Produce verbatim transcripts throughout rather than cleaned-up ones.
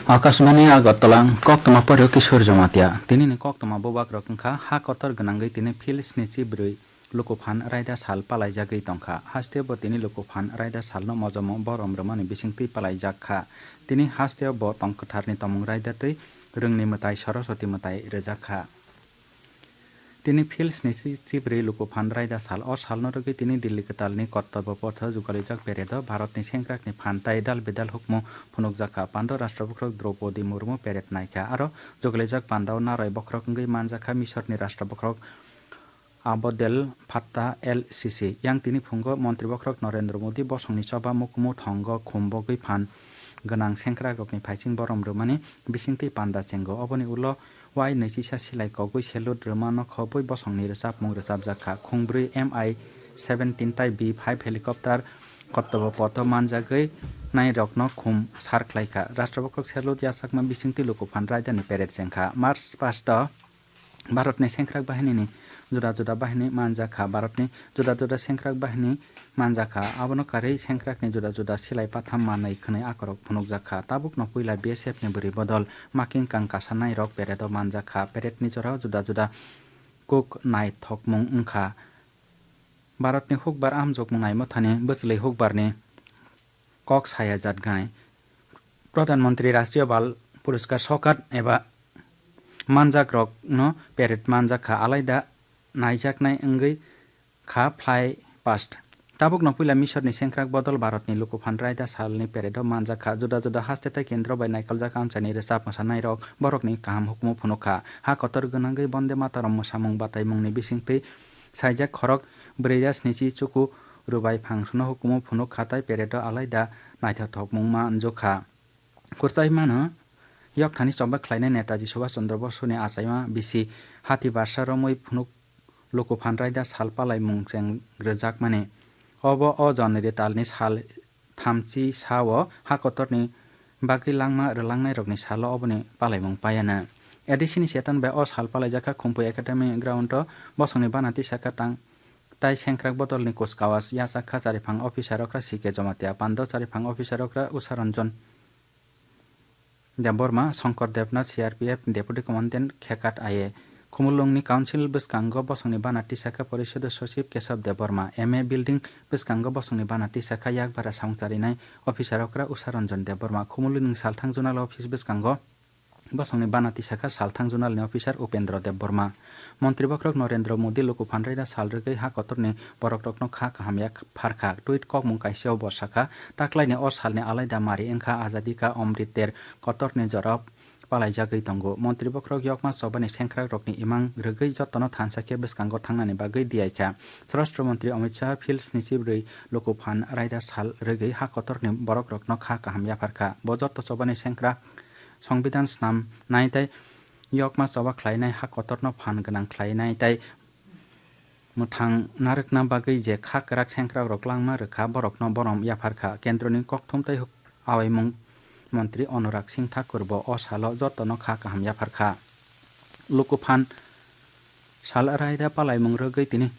Akashbani Agartala, koktwma poryo Kishore Jamatia. Tinini koktwma bubagrok wngkha ha kotor gwnangwi tini phil snichi bwrwi lukuphan raida sal palaijagwi tongkha. Hasteo bo tini lukuphan raida salno mojomo borom rwmani bisingtwi palaijak kha. Tini hasteo bo tong kwtharni tomung raida twi rwngni mwtai Saraswati mwtai rwjak kha. Tini phil snichi chibrwi lukuphan raida sal. O salno rwgwi tini Delhi kwtalni Kartavya Potho jugalijak peredo Bharatni sengkrakni phan tai dal bidal hukmu phunukjak kha. Pando Rashtra Bokhorok Droupadi Murmu peret naikha. Aro jugalijak pandao naroi bokhorok wngwi manjakha Misorni Rashtra Bokhorok Abdel Fattah el Sisi. Yang tini phungo Montri Bokhorok Narendra Modi bosongni choba mukumu thongo khum bogwi phan gwnang sengkrakrokni phaising borom rwmani bisingtwi panda chengo. Oboni ulo wai nwichisa silai kogwi salute rwma nokhobwi bosongni rwchapmung rwchapjak kha. Khungbrwi M I seventeen tai B five helicopter Kartavya Potho manjagwi nairokno khum sar khlaikha. Rashtra Bokhorok salute yachakma bisingtwi lukuphan raidani peret chengkha. March pasto Bharatni sengkrak bahinini juda juda bahini manjakha. Bharatni juda juda sengkrak bahini manjakha. Abono karwi sengkrakni juda juda silai patham manwi khwnwi akorok phunukjakha. Tabukno puila B S F ni bwrwi bodol making kang kasanairok peredo manjakha. Peretni jorao juda juda kuk naithokmung wngkha. Bharatni hukbar amjokmung naimwthani bwchwlwi hukbarni kok saya jatgnai. Pradhan Mantri Rashtriya Bal Puraskar sokat eba manjakrokno peret manjak kha, alaida naijaknai wngwi kha fly past. Tabukno puila Misorni sengkrak bodol Bharatni lukuphan raida salni peredo manjak kha. Juda juda haste tei kendro bai naikoljak amchaini rwchap mwsanairok borokni kaham hukumu phunuk kha. Ha kotor gwnangwi Bonde Mataram mwsamung bataimungni bisingtwi saijak khorok brwi ya snichi chuku rwbai phangsno hukumu phunuk kha tei peredo alaida naithothokmung manjak kha. Kwchai mano, yokthani choba khlainai Netaji Subhash Chandra Bosuni achaima bisi hati barsa romwi phunuk lukuphan raida sal palaimung cheng rwjakmani. Obo o January talni sal thamchi sao ha kotorni bagwi langma rwlangnairokni salo oboni palaimung paiano. A D C ni chetan bai o sal palaijakha Khumpui Academy ground o bosongni bana tisakha tang tai sengkrak bodolni kuchkawas yachakha chariphang officer okra C K Jamatia, pando chariphang officer okra Usha Ranjan Debbarma, Shankar Debnath, C R P F Deputy Commandant Khekat I A. Khumulwngni Council bwskango bosongni bana tisakha Porisodo Sochib Kesab Debbarma, M A Building bwskango bosongni bana tisakha yakbara samung charinai officer okra Usha Ranjan Debbarma, Khumulwngni Salthang Zonal Office bwskango bosongni bana tisakha Salthang Zonalni officer Upendra Debbarma. Montri bokhorok Narendra Modi lukuphan raida sal rwgwi ha kotorni borokrokno kha kaham ya pharkha. Tweet kokmung kaisao bo sakha, taklaini o salni alaida mari wngkha Azadi Ka Amrit ter kotorni jorao palaijagwi tongo. Montri bokhorok yokma chobani sengkrakrokni imang rwgwi jotono thansa khe bwskango thangnani bagwi diyaikha. Swarashtra Montri Amit Shah phil snichi bwrwi lukuphan raida sal rwgwi ha kotorni borokrokno kha kaham yapharkha. Bo joto chobani sengkrak Songbidan snam nai tei yokma choba khlainai ha kotorno phan gwnang khlainai tei mwthang narwkna bagwi je kha kwrak sengkrakrok langma rwkha, borokno borom yapharkha. Kendroni kokthum tei huk-, awaimung montri Anurag Singh Thakur bo o salo jotono kha kaham yapharkha. Lukuphan sal raida palaimung rwgwi tini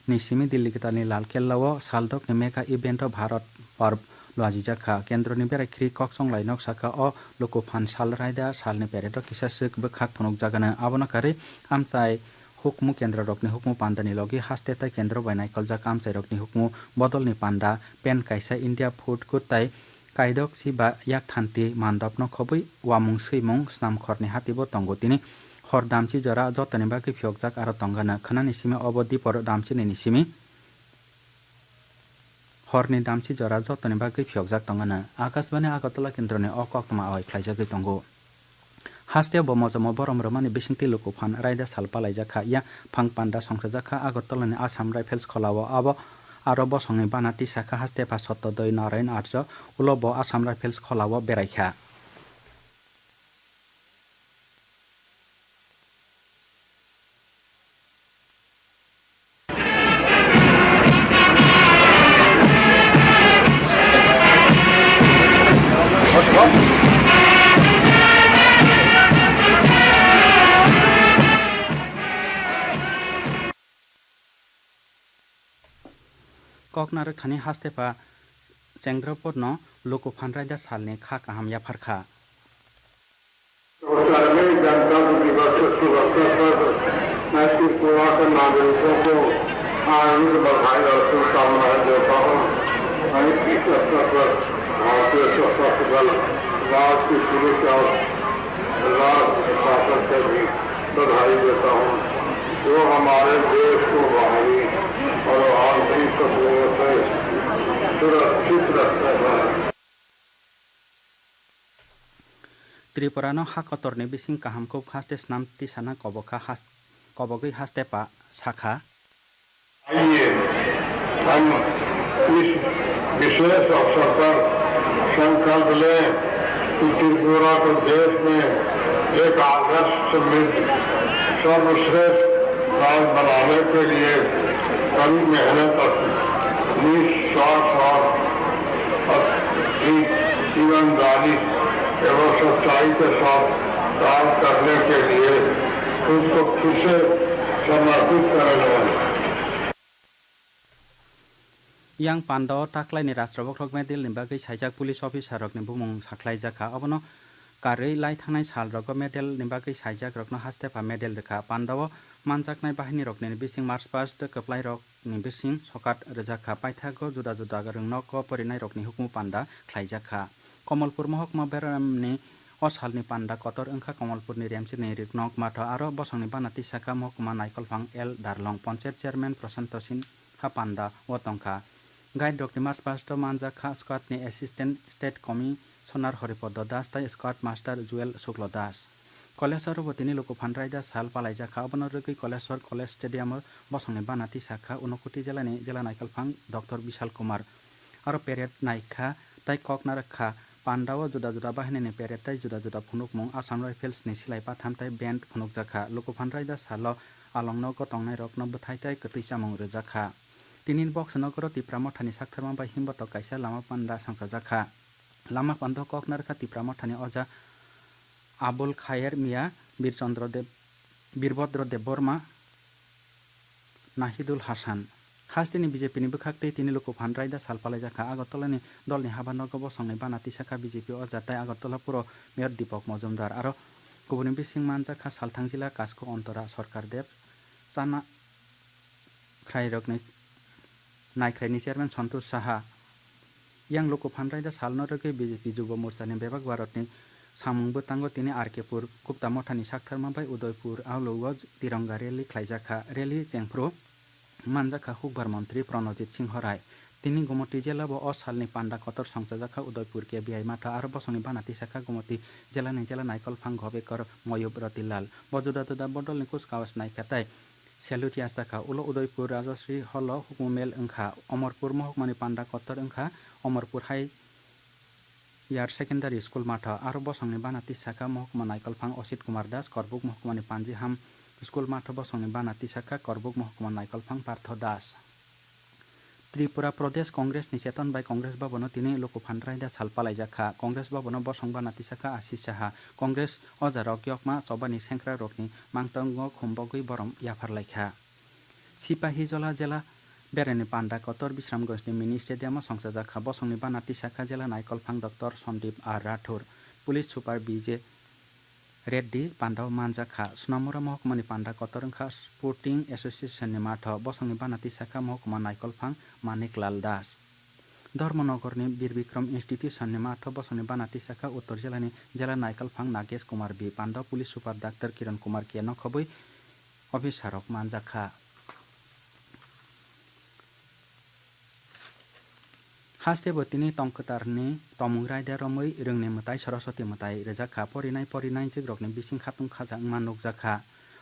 ni simi Delhi kwtalni Lal Kella o saldokni mega event o Bharat Parv lwajijak kha. Kendroni berai khri kok chonglai nok saka o lukuphan sal raida salni peredo kisa swk bwkhak phunukjagano. Abono karwi amchai hukmu kendrorokni hukmu pandani logi haste tei kendro bai naikoljak amchairokni hukmu bodolni panda pen kaisa India food code tai kaidok si ba yak thanti mandopno khobwi uamung swimung snamkhorni hatibo tongo. Tini hor damchi jora jotoni bagwi phiyokjak aro tongano khwnani simi obo dipor damchinini simi horni damchi jora jotoni bagwi phiyokjak tongano. Akashbani Agartala kendroni o koktwma awai khlaijagwi tongo. Hasteo bo mojomo borom rwmani bisingtwi lukuphan raida sal palaijak kha ya phang panda songchajak kha Agartalani Assam Rifles kholao. Abo aro bosongni bana tisakha haste pha Satyodaya Narayan Arjo ulo bo Assam Rifles kholao beraikha. Koknarwk thani haste pha Chendrapurno lukuphan raida salni kha kaham yapharkha. Kargil गणतंत्र दिवस के शुभ अवसर पर मैं त्रिपुरा के नागरिकों को हार्दिक बधाई और शुभकामनाएं देता हूँ। मैं इस अवसर पर भारतीय सशस्त्र बल, राज्य की पुलिस और राज्य प्रशासन से भी बधाई देता हूँ, जो हमारे देश को बाहरी और आंतरिक खतरों से सुरक्षित रखते हैं। Tripura no ha kotor ni bising kaham kuk haste snam tisana kobokha has-, kobogwi haste pa sakha. आइए, हम इस विशेष अवसर पर संकल्प लें कि त्रिपुरा को देश में एक आदर्श समृद्ध सर्वश्रेष्ठ राज्य बनाने के लिए कड़ी मेहनत और निस्वार्थ और अथक ईमानदारी एवं सच्चाई के साथ काम करने के लिए खुद को फिर से समर्पित करें। Yang pandao taklaini rajrobokhorok medal ni bagwi saijak police officer rokni bumung sakhlaijakha. Obono karwi lai thangnai sal rogo medal ni bagwi saijak rokno haste pha medal rwkha. Pandao manjaknai bahini rokni bising march past kwplai rok ni bising sokat rwjakha. Paithago juda juda rwngnogo porinai rokni hukumu panda khlaijakha. Komolpur mohokma beramni o salni panda kotor wngkha Komolpurni Remchirni Riknok matho aro bosongni bana tisaka mohokma naikolphang L Darlong, ponchayat chairman Prashanto Sinha panda o tongkha. Guide rokni march past o manjakha squad ni assistant state commissioner Haripodo Das tei squad master Jewel Shukla Das. Kolesor o bo tini luku phan raida sal palaijakha, obono rwgwi Kolesor College Stadium o bosongni bana tisakha Unakoti jela ni jela naikolphang Doctor Bishal Kumar. Aro parade naikha tei kok narwkha. Pandao juda juda bahinini parade tei juda juda phunukmung Assam Rifles ni silai patham tei band phunukjakha. Luku phan raida salo alongno gotongnai rokno bwthai tei kwtwi chamung rwjakha. Tini Box nogoro Tipra Mothani saktharma bai himbotok kaisa lama panda songchajakha. Lama pando kok narwkha Tipra Mothani oja Abul Khayer Mia, Bir Chandra Deb-, Birbhadra Debbarma, Nahidul Hasan. Hasteni B J P ni bwkhak tei tini luku phan raida sal palaijakha. Agartala ni dolni haba nogo bosongni bana tisakha B J P oja tei Agartala puro mayor Deepak Majumdar. Aro kubuni bising manjakha Salthang jila Kasko Ontora Sarkar Deb, Chana khrairokni naikhraini chairman Santosh Saha. Yang luku phan raida salno rwgwi B J P Jubo Morchani bebak Bharatni samung bwtango tini R K pur Gupta Mothani saktharma bai Udaipur Aulu o Tironga rally khlaijakha. Rally chengphru manjakha hukbar montri Pranojit Singho Rai. Tini Gomoti jela bo o salni panda kotor songchajakha Udaipur K B I matha aro bosongni bana tisakha Gomoti jelani jela naikolphang Gobekar Moyub Ratilal. Bo juda juda bodolni kuchkao snaikha tei Salute yachakha. Ulo Udaipur Rajasri Hall o hukumu mel wngkha. Omorpur mohokmani panda kotor wngkha. Omorpur Higher Secondary School matho. Aro bosongni bana tisakha mohokma naikolphang Osit Kumar Das, Korbuk mohokmani Panjiham School matho bosongni bana tisakha Korbuk mohokma naikolphang Partho Das. Tripura Pradesh Congress ni Cheton bai Congress Bhavan o tini luku phan raida sal palaijakha. Congress Bhavan o bosong bana tisakha Ashish Saha. Congress oja rok yokma chobani sengkrak rokni mangtongo khumbogwi borom yapharlaikha. Sipahijola jela bereni panda kotor Bisramganj ni mini stadium o songchajakha. Bosongni bana tisakha jela naikolphang Doctor Sandip R Rathore, Police Super B J Reddy panda o manjakha. Sonamura mohokmani panda kotor wngkha Sporting Association ni matho. Bosongni bana tisakha mohokma naikolphang Manik Lal Das. Dharmanagar ni Bir Bikram Institution ni matho bosongni bana tisakha Uttor jela ni jela naikolphang Nagesh Kumar B. Panda o Police Super Doctor Kiran Kumar K nokhobwi officer rok manjakha. Haste bo tini tong kwtarni tomung raida romwi rwngni mwtai Saraswati mwtai rwjakha. Porinai porinai jikrokni bising khatung khaja wngma nukjakha.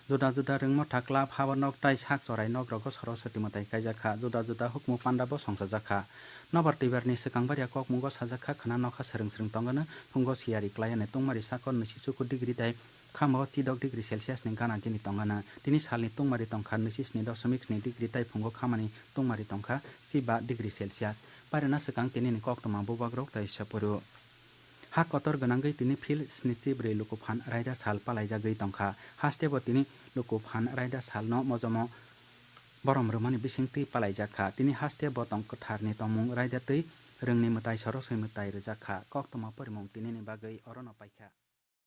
Juda juda rwngmotha club, haba nok tai sak chorai nok rogo Saraswati mwtai kaijakha. Juda juda hukmu panda bo songchajakha. Nobar twibarni swkang baria kokmungo sajakha khwna nokha swrwng swrwng tongano phungo siyari klaiani tungmari sakon nisi chuku degree tai Khama o chidok degree Celsius ni gana gini tongana. Tini salni tungmari tongkha nisi sni dosomik sni degree tai phungo khamani tungmari tongkha chiba degree Celsius. Pairana swkang tinini koktwma bubagrok tai sapuru. Ha kotor gwnangwi tini phil sni chibrwi luku phan raida sal palaijagwi tongkha. Hastebo tini luku phan raida salno mojomo borom rwmani bisingtwi palaijakha. Tini haste bo tong kwtharni tongmung raida twi rwngni mwtai sorosoi mwtai rwjakha. Koktwma porimung tinini bagwi orono paikha.